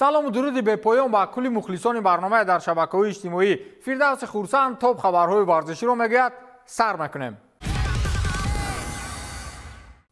Салому дуруди бепоён ба кулли мухлисони барномаи дар шабакаҳои иҷтимоӣ. Фирдавси Хурсанд топ хабарҳои варзиширо мегӯяд. Сар мекунем.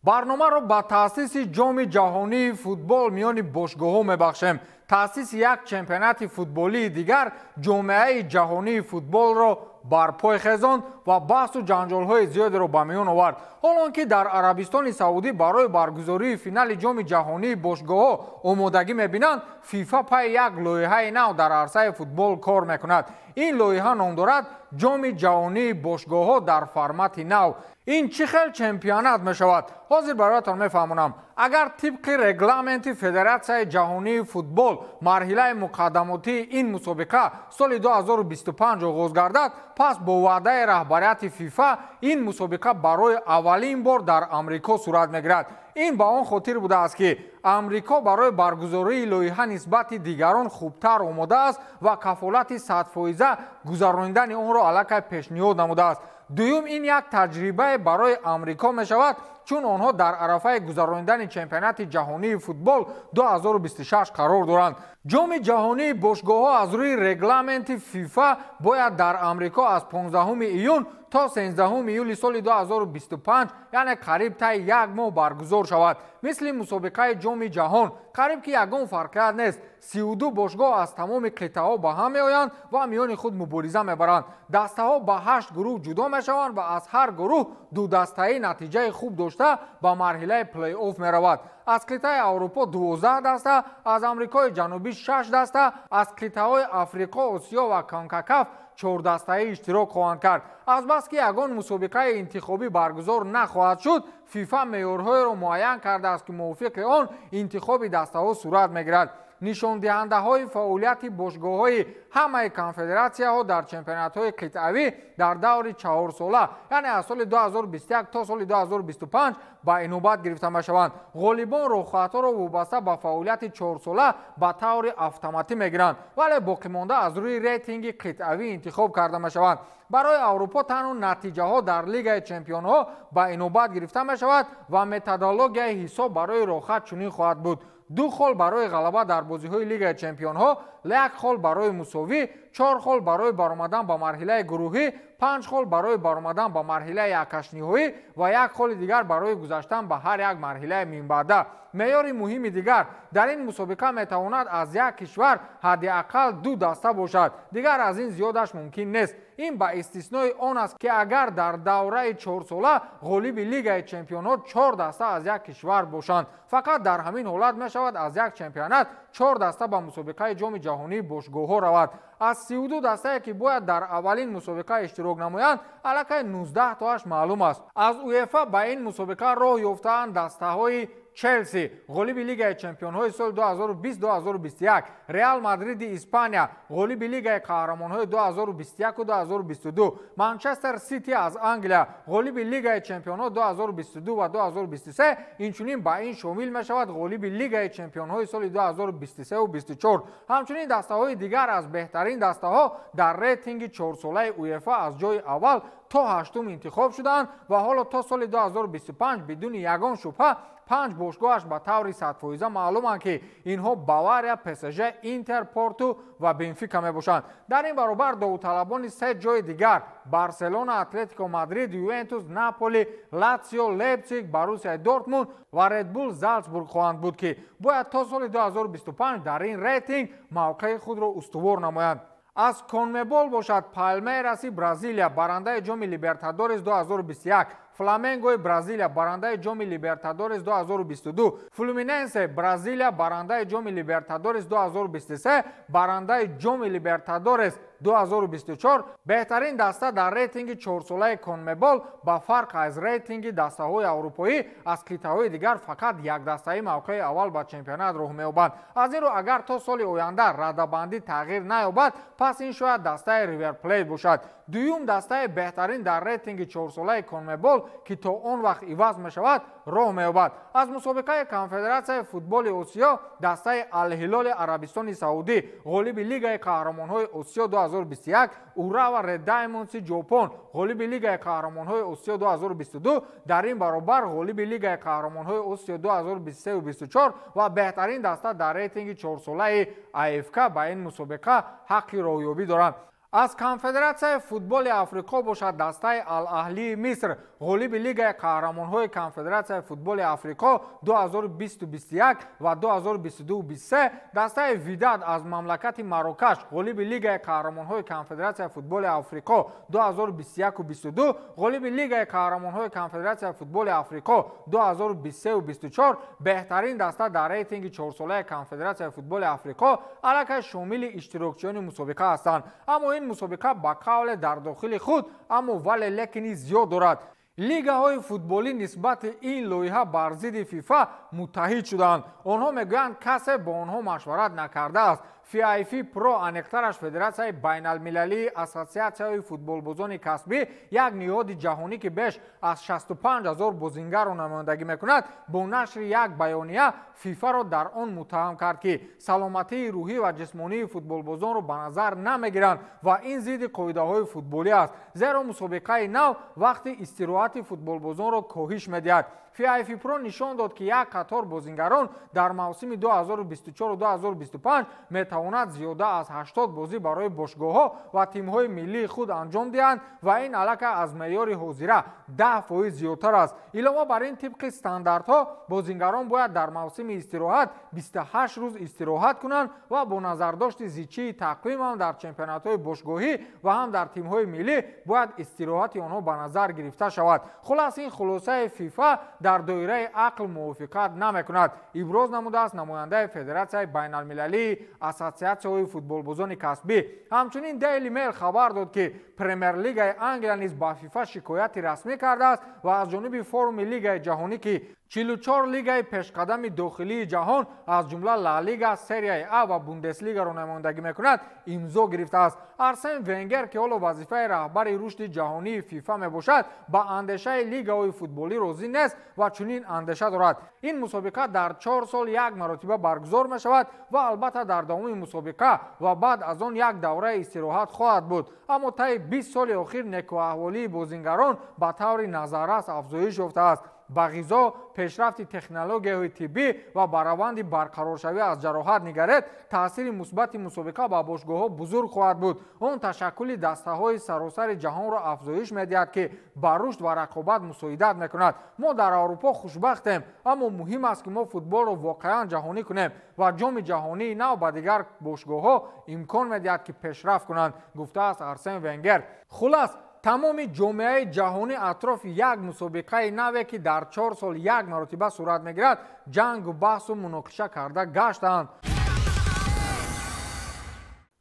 Барномаро ба таъсиси Ҷоми ҷаҳонии футбол миёни бошгоҳҳо мебахшем. Таъсиси як чемпионати футболии дигар ҷомеаи ҷаҳонии футболро бар пой хезонд ва баҳсу ҷанҷолҳои зиёдеро ба миён овард. Ҳолон ки дар Арабистони Саудӣ барои баргузории финали Ҷоми ҷаҳонии бошгоҳҳо омодагӣ мебинанд, ФИФА пайи як лоиҳаи нав дар арсаи футбол кор мекунад. Ин лоиҳа ном дорад Ҷоми ҷаҳонии бошгоҳҳо дар формати нав. Ин чӣ хел чемпионат мешавад? Ҳозир бароятон мефаҳмонам. Агар тибқи регламенти Федератсияи ҷаҳонии футбол марҳилаи муқаддамотии ин мусобиқа соли 2025 оғоз гардад, пас бо ваъдаи раҳбарияти ФИФА ин мусобиқа барои аввалин бор дар Амрико сурат мегирад. Ин ба он хотир будааст, ки Амрико барои баргузории лоиҳа нисбати дигарон хубтар омода аст ва кафолати 100% гузаронидани онро аллакай пешниҳод намудааст. Дуюм, ин як таҷрибае барои Амрико мешавад, чун онҳо дар арафаи гузаронидани чемпионати ҷаҳонии футбол 2026 қарор доранд. Ҷоми ҷаҳонии бошгоҳҳо аз рӯи регламенти ФИФА бояд дар Амрико аз 15 июн то 13 июли соли 2025, яъне қариб таи як моҳ баргузор шавад. Мисли мусобиқаи Ҷоми ҷаҳон қариб ки ягон фарқият нест. 32 бошгоҳ аз тамоми қитъаҳо ба ҳам меоянд ва миёни худ мубориза мебаранд. Дастаҳо ба 8 гурӯҳ ҷудо мешаванд ва аз ҳар гурӯҳ ду дастаӣ натиҷаи хуб дошта ба марҳилаи плей-офф меравад. Аз қитъаи Аврупо 12 даста, аз Амрикои Ҷанубӣ 6 даста, аз қитъаҳои Африқо, Осиё ва Конкакаф 4 дастаӣ иштирок хоҳанд кард. Азбаски ягон мусобиқаи интихобӣ баргузор нахоҳад шуд, ФИФА меъёрҳоеро муайян кардааст, ки мувофиқи он интихоби дастаҳо сурат мегирад. Нишондиҳандаҳои фаъолияти бошгоҳҳои ҳамаи конфедератсияҳо дар чемпионатҳои қитъавӣ дар даври 4сола, яъне аз соли 2021 то соли 2025 ба инобат гирифта мешаванд. Ғолибон роҳхатҳоро вобаста ба фаъолияти 4сола ба таври автоматӣ мегиранд, вале боқимонда аз рӯи рейтинги қитъавӣ интихоб карда мешаванд. Барои Аврупо танҳо натиҷаҳо дар Лигаи чемпионҳо ба инобат гирифта мешавад ва методологияи ҳисоб барои роҳхат чунин хоҳад буд: 2 хол барои ғалаба дар бозиҳои Лигаи чемпионҳо, 1 хол барои мусовӣ, 4 хол барои баромадан ба марҳилаи гурӯҳӣ, 5 хол барои баромадан ба марҳилаи якҳаштниҳоӣ ва 1 холи дигар барои гузаштан ба ҳар як марҳилаи минбаъда. Меъёри муҳими дигар: дар ин мусобиқа метавонад аз як кишвар ҳадди ақал 2 даста бошад, дигар аз ин зиёдаш мумкин нест. Ин ба истиснои он аст, ки агар дар давраи 4сола ғолиби Лигаи чемпионҳо 4 даста аз як кишвар бошанд. Фақат дар ҳамин ҳолат мешавад аз як чемпионат 4 даста ба мусобиқаи Ҷоми ҷаҳонии бошгоҳҳо равад. Аз 32 дастае, ки бояд дар аввалин мусобиқа иштирок намоянд, аллакай 19 тоаш маълум аст. Аз УЕФА ба ин мусобиқа роҳ ёфтаанд дастаҳои Челси, ғолиби Лигаи чемпионҳои соли 2020-2021, Реал Мадриди Испания, ғолиби Лигаи қаҳрамонҳои 2021-2022, Манчестер Сити аз Англия, ғолиби Лигаи чемпионҳо 2022 ва 2023, инчунин ба ин шомил мешавад ғолиби Лигаи чемпионҳои соли 2023-24. Ҳамчунин дастаҳои дигар аз беҳтарин дастаҳо дар рейтинги 4солаи УЕФА аз ҷои аввал то 8-ум интихоб шуданд ва ҳоло то соли 2025 бидуни ягон шубҳа 5 бошгоҳаш ба таври 100% маълуманд, ки инҳо Бавария, ПСЖ, Интер, Порту ва Бенфика мебошанд. Дар ин баробар довталабони 3 ҷои дигар Барселона, Атлетико Мадрид, Ювентус, Наполи, Латсио, Лейпсиг, Боруссияи Дортмунд ва Редбул Залцбург хоҳанд буд, ки бояд то соли 2025 дар ин рейтинг мавқеи худро устувор намоянд. Аз Конмебол бошад Палмейраси Бразилия, барандаи Ҷоми Либертадорес 2021, Фламенгои Бразилия, барандаи Ҷоми Либертадорес 2022, Флуминенсе Бразилия, барандаи Ҷоми Либертадорес 2023, барандаи Ҷоми Либертадорес 2024, беҳтарин даста дар рейтинги 4солаи Конмебол ба фарқ аз рейтинги дастаҳои аврупоӣ аз қитъаҳои дигар фақат як дастаи мавқеи аввал ба чемпионат роҳ меёбанд. Аз ин рӯ агар то соли оянда радабандӣ тағйир наёбад, пас ин шояд дастаи Ривер Плейт бошад. Дуюм дастаи беҳтарин дар рейтинги чорсолаи Конмебол, ки то он вақт иваз мешавад, роҳ меёбад. Аз мусобиқаи Конфедератсияи футболи Осиё дастаи Алҳилоли Арабистони Саудӣ, ғолиби Лигаи қаҳрамонҳои Осиё 2021, Урава Ред Даймондси Ҷопон, ғолиби Лигаи қаҳрамонҳои Осиё 2022, дар ин баробар ғолиби Лигаи қаҳрамонҳои Осиё 2023-24 ва беҳтарин даста дар рейтинги чорсолаи АФК ба ин мусобиқа ҳаққи роҳёбӣ доранд. Аз Конфедератсияи футболи Африқо бошад, дастаи Ал-Аҳлии Миср, ғолиби Лигаи қаҳрамонҳои Конфедератсияи футболи Африқо 2020-21 ва 2022-23, дастаи Видад аз мамлакати Марокаш, ғолиби Лигаи қаҳрамонҳои Конфедератсияи футболи Африқо 2021-22, ғолиби Лигаи қаҳрамонҳои Конфедератсияи футболи Африқо 2023-24, беҳтарин даста дар рейтинги чорсолаи Конфедератсияи футболи Африқо аллакай шомили иштирокчиёни мусобиқа ҳастанд. Аммо ин мусобиқа ба қавле дар дохили худ аммо вале лекини зиёд дорад. Лигаҳои футболӣ нисбати ин лоиҳа бар зидди ФИФА муттаҳид шуданд. Онҳо мегӯянд, касе бо онҳо машварат накардааст. FIFA Pro, аниқтараш Федератсияи байналмилалии ассотсиатсияҳои футболбозони касбӣ, як ниҳоди ҷаҳонӣ, ки беш аз 65 ҳазор бозингарро намояндагӣ мекунад, бо нашри як баёния ФИФАро дар он муттаҳам кард, ки саломатии рӯҳӣ ва ҷисмонии футболбозонро ба назар намегиранд ва ин зидди қоидаҳои футболӣ аст, зеро мусобиқаи нав вақти истироҳати футболбозонро коҳиш медиҳад. FIFA Pro нишон дод, ки як қатор бозингарон дар мавсими 2024-2025 метавонад зиёда аз 80 бозӣ барои бошгоҳҳо ва тимҳои миллии худ анҷом диҳанд ва ин аллакай аз меъёри ҳозира 10% зиёдтар аст. Илова бар ин, тибқи стандартҳо бозингарон бояд дар мавсими истироҳат 28 рӯз истироҳат кунанд ва бо назардошти зичии тақвим ҳам дар чемпионатҳои бошгоҳӣ ва ҳам дар тимҳои миллӣ бояд истироҳати онҳо ба назар гирифта шавад. Хулас, ин хулосаи ФИФА дар доираи ақл мувофиқат намекунад, иброз намудааст намояндаи Федератсияи байналмилалии ассотсиатсияҳои футболбозони касбӣ. Ҳамчунин Daily Mail хабар дод, ки Премер-лигаи Англия низ ба ФИФА шикояти расмӣ кардааст ва аз ҷониби форуми Лигаи ҷаҳонӣ, ки 44 лигаи пешқадами дохилии ҷаҳон, аз ҷумла Ла Лига, Серияи А ва Бундеслигаро намояндагӣ мекунад, имзо гирифтааст. Арсен Венгер, ки ҳоло вазифаи раҳбари рушди ҷаҳонии ФИФА мебошад, ба андешаи лигаҳои футболӣ розӣ нест ва чунин андеша дорад: ин мусобиқа дар 4 сол як маротиба баргузор мешавад ва албатта дар давоми мусобиқа ва баъд аз он як давраи истироҳат хоҳад буд. Аммо таи 20 соли охир некӯаҳволии бозингарон ба таври назаррас афзоиш ёфтааст. Ба ғизо, пешрафти технологияҳои тиббӣ ва ба раванди барқароршавӣ аз ҷароҳат нигаред, таъсири мусбати мусобиқа ба бошгоҳҳо бузург хоҳад буд. Он ташаккули дастаҳои саросари ҷаҳонро афзоиш медиҳад, ки ба рушд ва рақобат мусоидат мекунад. Мо дар Аврупо хушбахтем, аммо муҳим аст, ки мо футболро воқеан ҷаҳонӣ кунем ва ҷоми ҷаҳонии нав ба дигар бошгоҳҳо имкон медиҳад, ки пешрафт кунанд, гуфтааст Арсен Венгер. Хулас, тамоми ҷомеаи ҷаҳонӣ атрофи як мусобиқаи наве, ки дар 4 сол як маротиба сурат мегирад, ҷангу баҳсу муноқиша карда гаштанд.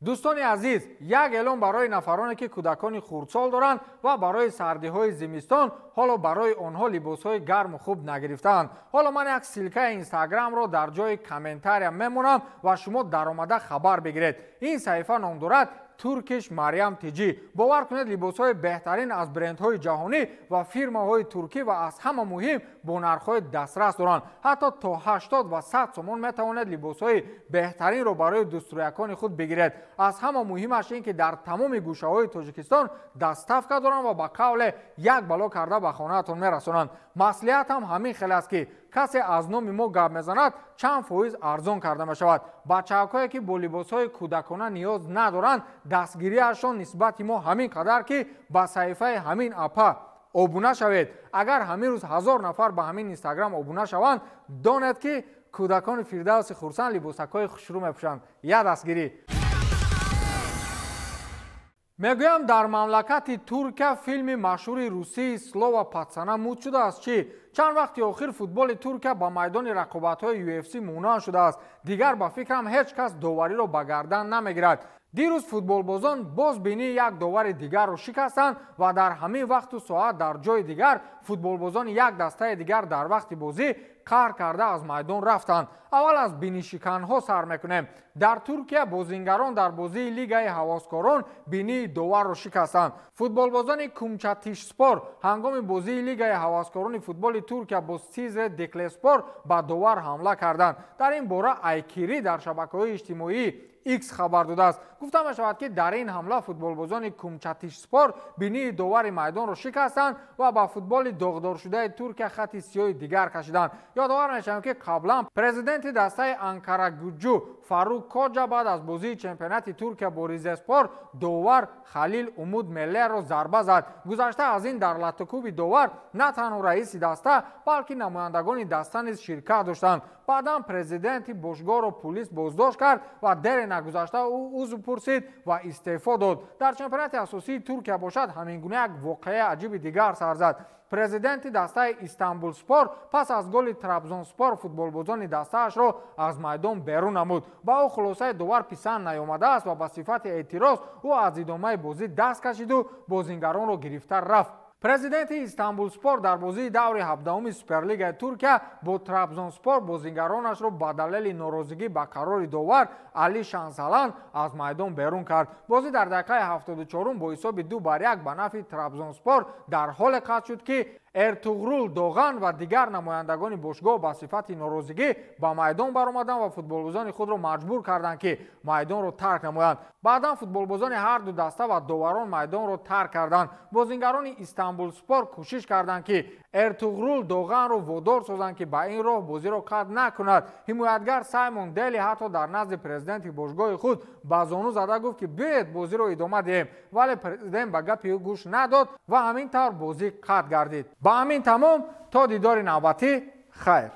Дӯстони азиз, як эълон барои нафароне, ки кӯдакони хурдсол доранд ва барои сардиҳои зимистон ҳоло барои онҳо либосҳои гарму хуб нагирифтаанд. Ҳоло ман як ссылка и Инстаграмро дар ҷои комментария мемонам ва шумо даромада хабар бигиред. Ин саҳифа ном дорад Туркиш Мариам Тиҷӣ. Бовар кунед, либосҳои беҳтарин аз брендҳои ҷаҳонӣ ва фирмаҳои туркӣ ва аз ҳама муҳим бо нархҳои дастрас доранд. Ҳатто то 80 ва 100 сомон метавонед либосҳои беҳтаринро барои дӯстрӯякони худ бигиред. Аз ҳама муҳимаш ин, ки дар тамоми гӯшаҳои Тоҷикистон доставка доранд ва ба қавле як бало карда ба хонаатон мерасонанд. Маслиҳат ҳам ҳамин хел аст, ки касе аз номи мо гап мезанад, чанд фоиз арзон карда мешавад. Бачаҳакое, ки бо либосҳои кӯдакона ниёз надоранд, дастгириашон нисбати мо ҳамин қадар, ки ба саҳифаи ҳамин апа обуна шавед. Агар ҳамин рӯз 1000 нафар ба ҳамин Инстаграм обуна шаванд, донед, ки кӯдакони Фирдавси хурсанд либосакҳои хушрӯ мепӯшанд. Я дастгирӣ. Мегӯям, дар мамлакати Туркия филми машҳури русии «Слово пацана» муд шудааст. Чӣ чанд вақти охир футболи Туркия ба майдони рақобатҳои UFC монанд шудааст. Дигар ба фикрам, ҳеҷ кас довариро ба гардан намегирад. Дирӯз футболбозон боз бинии як довари дигарро шикастанд ва дар ҳамин вақту соат дар ҷои дигар футболбозони як дастаи дигар дар вақти бозӣ қаҳр карда аз майдон рафтанд. Аввал аз бинишиканҳо сар мекунем. Дар Туркия бозингарон дар бозии лигаи ҳаваскорон бинии доварро шикастанд. Футболбозони Кумчатишспор ҳангоми бозии лигаи ҳаваскорони футболи Туркия бо Сизре Деклеспор ба довар ҳамла карданд. Дар ин бора Айкири дар шабакаҳои иҷтимоӣ Икс хабар додааст. Гуфта мешавад, ки дар ин ҳамла футболбозони Кумчатишспор бинии довари майдонро шикастанд ва ба футболи доғдоршудаи Туркия хати сиёҳи дигар кашиданд. Ёдовар мешавем, ки қаблан президенти дастаи Анкарагуҷу Фарук Коҷа баъд аз бозии чемпионати Туркия бо Ризеспор довар Халил Умуд Меллерро зарба зад. Гузашта аз ин дар латтукӯби довар на танҳо раиси даста, балки намояндагони даста низ ширкат доштанд. Баъдан президенти бошгоҳро пулис боздошт кард ва дере нагузашта ӯ узр пурсид ва истеъфо дод. Дар чемпионати асосии Туркия бошад, ҳамин гуна як воқеаи аҷиби дигар сар зад. Президенти дастаи Истанбулспор пас аз голи Трабзонспор футболбозони дастаашро аз майдон берун намуд. Ба ӯ хулосаи довар писанд наёмадааст ва ба сифати эътироз ӯ аз идомаи бозӣ даст кашиду бозингаронро гирифта рафт. Президенти Истанбулспор дар бозии даври 17-уми Суперлигаи Туркия бо Трабзонспор бозингаронашро ба далели норозигӣ ба қарори довар Али Шансалан аз майдон берун кард. Бозӣ дар дақиқаи 74-ум бо ҳисоби 2-1 ба нафъи Трабзонспор дар ҳоле қатъ шуд, ки Эртуғрул Доған ва дигар намояндагони бошгоҳ ба сифати норозигӣ ба майдон баромаданд ва футболбозони худро маҷбур карданд, ки майдонро тарк намоянд. Баъдан футболбозони ҳар ду даста ва доварон майдонро тарк карданд. Бозингарони Истанбулспор кӯшиш карданд, ки Эртуғрул Доғанро водор созанд, ки ба ин роҳ бозиро қатъ накунад. Ҳимоятгар Саймон Дели ҳатто дар назди президенти бошгоҳи худ ба зону зада гуфт, ки биёед бозиро идома диҳем, вале президент ба гапи ӯ гӯш надод ва ҳамин тавр бозӣ қатъ гардид. Ба ҳамин тамом, то дидори навбатӣ, хайр.